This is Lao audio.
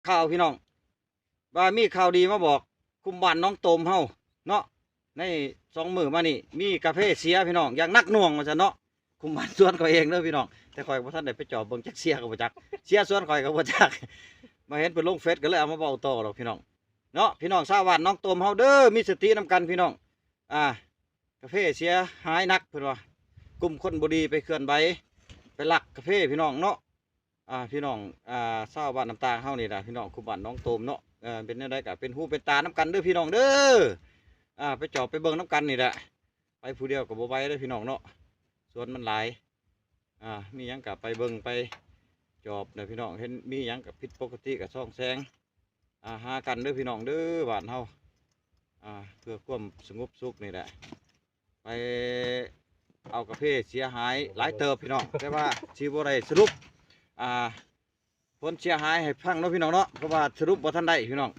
ຂ່າວພີ່ນ້ອງ ວ່າມີຂ່າວດີມາບອກ ຄຸມບ້ານໜອງໂຕມເຮົາເນາະ ໃນສອງມື້ມານີ້ມີກາເຟເສຍພີ່ນ້ອງ ຢ່າງໜັກໜ່ວງວ່າຊັ້ນເນາະ. ຄຸມບ້ານສວນຂ້ອຍເອງເດີພີ່ນ້ອງ ແຕ່ຂ້ອຍບໍ່ທັນໄດ້ໄປຈອບເບິ່ງ ຈັກເສຍກໍບໍ່ຈັກ ເສຍສວນຂ້ອຍກໍບໍ່ຈັກ ມາເຫັນເພິ່ນລົງເຟສກໍເລີຍເອົາມາເວົ້າຕໍ່ດອກພີ່ນ້ອງເນາະ. ພີ່ນ້ອງຊາວບ້ານໜອງໂຕມເຮົາເດີ ມີສະຕິນຳກັນພີ່ນ້ອງ ອ່າ ກາເຟເສຍຫາຍໜັກເພິ່ນວ່າ ກຸ່ມຄົນບໍ່ດີໄປເຄື່ອນໄຫວ ໄປລັກກາເຟພີ່ນ້ອງເນາະ. ອ່າ ພີ່ນ້ອງ ອ່າ ຊາວບ້ານນ້ຳຕາງເຮົານີ້ລະພີ່ນ້ອງ ຄຸມບ້ານໜອງໂຕມເນາະ ເອີ ເປັນແນວໃດກໍເປັນຫູເປັນຕານຳກັນເດີພີ່ນ້ອງເດີ ອ່າ ໄປຈອບໄປເບິ່ງນຳກັນນີ້ແຫຼະ ໄປຜູ້ດຽວກໍບໍ່ໄຫວເດີພີ່ນ້ອງເນາະ ສວນມັນຫຼາຍ ອ່າ ມີຫຍັງກໍໄປເບິ່ງໄປຈອບເດີພີ່ນ້ອງ ເຫັນມີຫຍັງກໍຜິດປົກກະຕິກໍສ່ອງແສງ ອ່າ ຫາກັນເດີພີ່ນ້ອງເດີ ບ້ານເຮົາ ອ່າ ເພື່ອຄວາມສະຫງົບສຸກນີ້ແຫຼະ ໄປເອົາກາເຟເສຍຫາຍຫຼາຍເຕີບພີ່ນ້ອງ ແຕ່ວ່າຊິບໍ່ໄດ້ສະຫຼຸບ ອ່າ ຜົນເສຍຫາຍໃຫ້ຟັງເນາະພີ່ນ້ອງເນາະ ເພາະວ່າສະຫຼຸບບໍ່ທັນໄດ້ພີ່ນ້ອງ